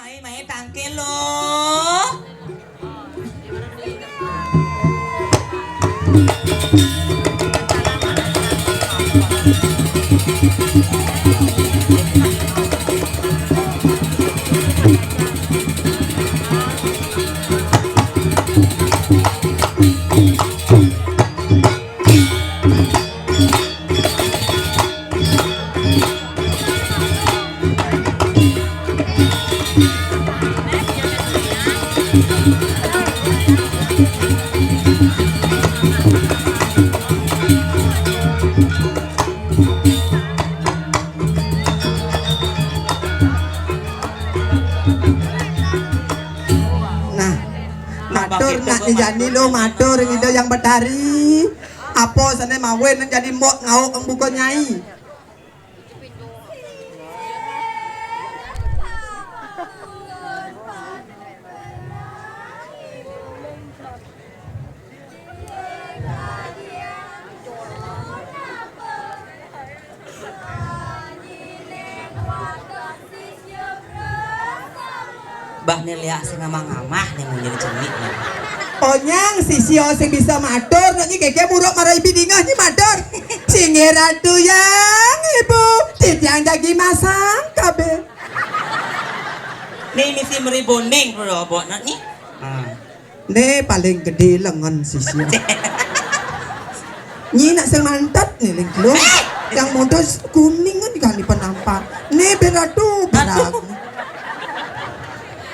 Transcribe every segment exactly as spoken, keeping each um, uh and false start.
Mai, mai tangkil lo. Nah, matur nak jani lo, matur Ida Hyang Betari. Apa sane mawin nang jani mbok ngauk eng buka nyai? Bah, ne liak sing ngamah-ngamah ne mun jadi cemik ne. Onyang sisia sing bisa matur, nak nyi keke buruk marai bidingah nyi matur. Singgih Ratu Hyang, Ibu, titiang jagi masang kabeh. Ni misi meri boning bro, bok nak ni. Ha. Ne paling gede lengan sisia. Nyi nak sing mantat ne ling klo. Yang modus kuning kan dikali penampak. Ne beratu berat.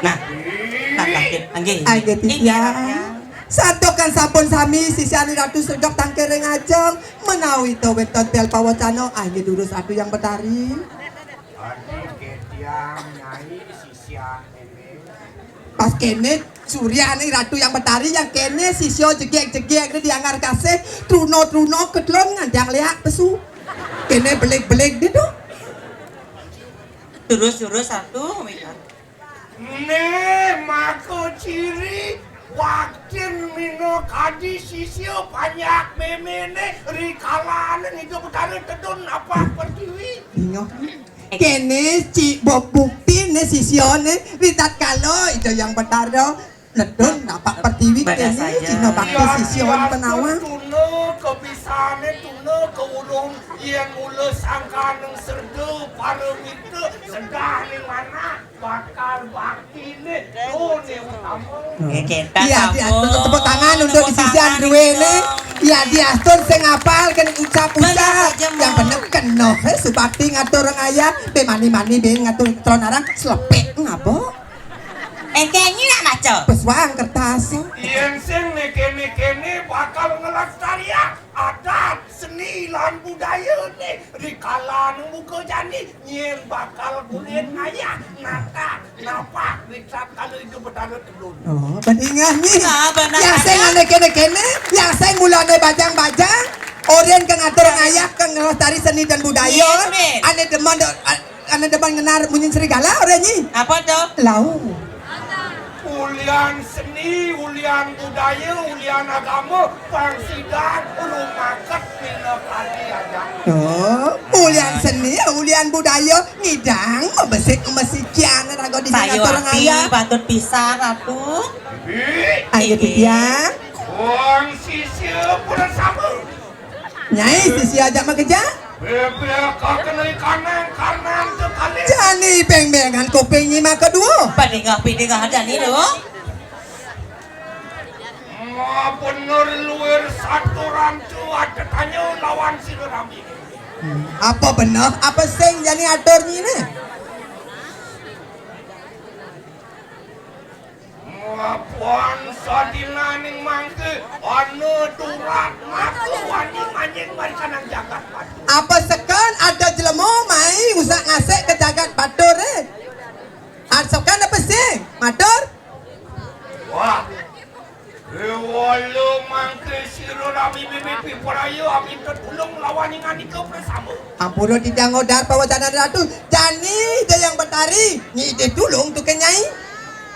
Nah, nah, anggih, anggih. Anggih, titiang. Santukan sampun sami sisian Ratu sregep tangkir ring ajeng menawi to weton tel pawacana, anggih durus Ratu Hyang Betari. Adi ketiang nyai sisian ini. Pas kene suryane Ratu Hyang Betari, yang kene sisia jegek-jegek di anggar kasih, truna-truna kedlon ngandang leak pesu. Kene belik-belik di tu. Terus-terus satu, Mika. Ne maka ciri waktin mina kadi sisia panjak memene ri kalane Ida Betara tedun napak pertiwi. Ingat. Kene ci bok bukti ne sisia ne ritatkala Ida Hyang Betara tedun napak pertiwi kene cina bakti sisia penawa. Tuna kebisane tuna ke ulung yen mula sangkaning serda paramita sedah ning manah. Bakal bakti ne, to ne utama. Iya, dia, tepuk tangan untuk di sisian dua ne. Iya, diastun sing apal kena ucap-ucap. Yang bener kena, eh, subakti ngatur orang ayah, be mani-mani be ngatur tron arang, selepek ngapa? Engke ini nak maca. Pesuang kertas. Yen sing ne kene-kene bakal ngelestariak adat, seni, lan budaya ne. Rikala anu muka jani, nyen bakal kulit ngayah, natak, napak, riksa kalau Ida Betara tedun. Oh, bandingah nyi. Ah, benar. Ya, sing ane kene-kene, ya, sing mulane bajang-bajang, oren ke ngatur ngayah, ke ngelestari seni dan budaya, ane demen de-, a-, ane demen ngenar munyin serigala, oren nyi. Apa tu? Lau. Ulian seni, ulian budaya, ulian agama, pang sida rumaket minakadi aja. Oh, ulian seni, ulian budaya, ngidang mabesik mabesikian raga di sini. Patut pisan, Ratu. Ayo, Bibi. Titiang. Wong sisia pura sama. Nyai, sisia ajak makeja. Bebek kakene kanang karnan tekali. Jani beng-bengan kuping nyi maka dua. Padingah-padingah jani lo. Ma bener luir satu rancu ada tanya lawan si Rami. Hmm, apa bener? Apa sing jani atur nyi ne? Mapan sadinaning mangke ana turak maka wani manjing marikanang jagat batur. Apa seken ada jelema mai usak ngasek ke jagat batur, eh? Ar seken apa sing? Matur? Wah. Kewala mangke sira rami bibi pipraya aminta tulung lawan inganika prasama. Ampura titiang ngodar pawacanan Ratu. Jani Ida Hyang Betari, nyidih tulung tu ke nyai.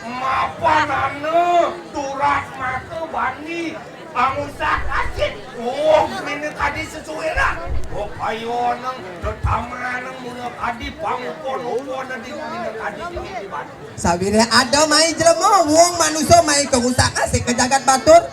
Mapan ana turak maka bani pangusak asit. Oh, mene kadi sesuai lah. Oh, payo nang tetama nang mula kadi pangupon-upon di mene kadi. Sawiréh ada mai jelema, wong manusa mai ka rusak asik ka jagat batur.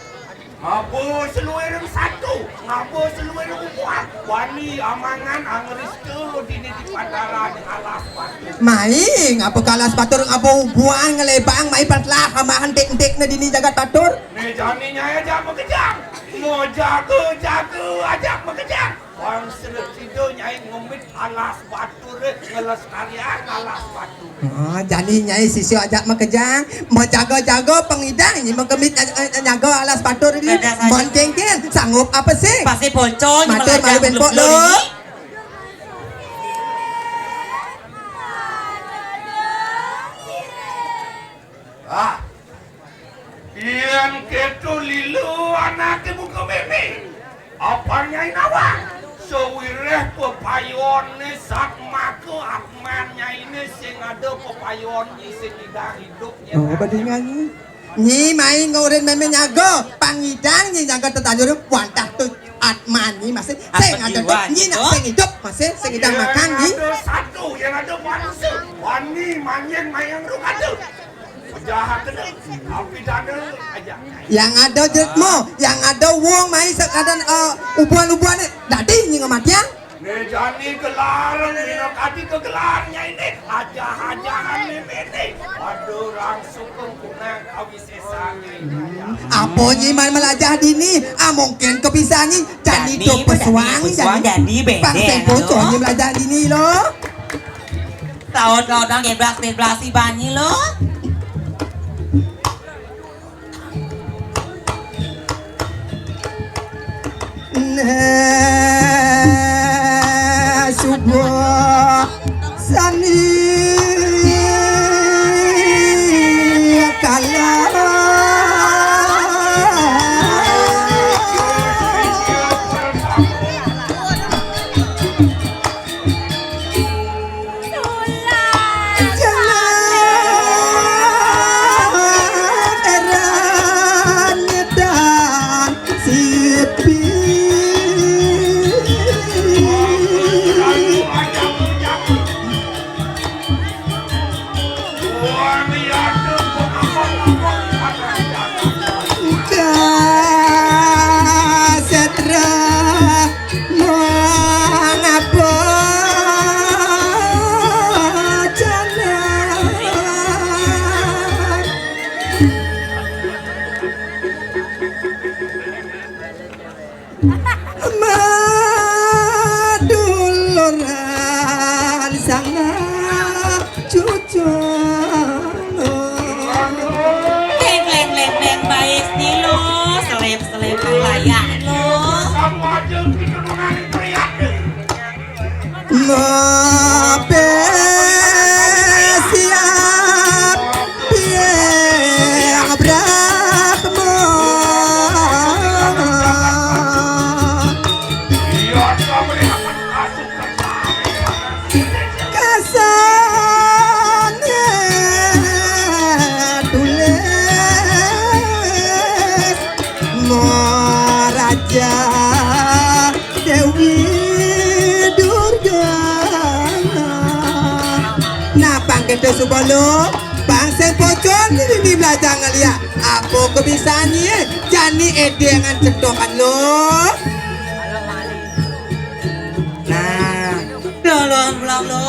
Ngaba saluiring satu, ngaba saluiring ubuhan, wani amangan angrista dini di pantaran alas batur. Mai ngaba ka alas batur, ngaba ubuhan ngelebang, mai pang telah amangan entik-entikné dini jagat batur. Né jani nyai ajak makejang, mau jaga-jaga ajak makejang. Wang sida nyai ngemit alas batur, ngelestariang alas batur. Oh, jani nyai sisia ajak makejang, mau jaga-jaga pengidang, nyai mengemit, eh, eh, nyaga alas batur ni. Bedah saja. Mon kéngkén, sanggup apa sih? Pasti bocor, matur malu ben pok lo. Ah, yén kéto lila anaké buka mémé, apa nyai nawang? Sawiréh pepayoné satmaka atman nyainé sing ada pepayon nyi sing ngidang idup nyi. Oh, badingan nyi. Nyi mai ngurin mémé nyaga, pang ngidang nyi nyaga tetanjur wantah tu atman nyi masih sing ada tu nyi nak sing idup masih sing ngidang makan nyi. Yén ada satu, yén ada manusia, wani manjing mayang rukada. Jahat kena, tapi dana aja. Yang ada jelema, yang ada wong mai sakadan, eh, ubuhan-ubuhan ni, dadi nyi ngamatiang. Né jani gelar, minakadi ka gelar nyainé, ajah-ajahan méméné. Aduh, rang sukung kunang awisésan nyainé. Apa nyi man melajah dini? Ah, mungkin kepisah nyi. Jani tu pesuang, jani bendé. Pang tempo nyi melajah dini lo. Tahun kau dang gebrak, gebrak si banyi lo. Nah, subuh sani kalah. Kasetra mangapa jalan maduluran sangat cucung. Leng, leng, leng, leng, baik ni lo. Selip, selip, layak lo. Mape siap piang Brahma. Kasane tulis Maharaja Dewi Durga. Nah, pang kita suba lo, pang sing pocon ni, ni belajar ngeliat. Apa kebisaannye? Jani ede ngan cetokan lo. Nah, lo, lo, lo, lo.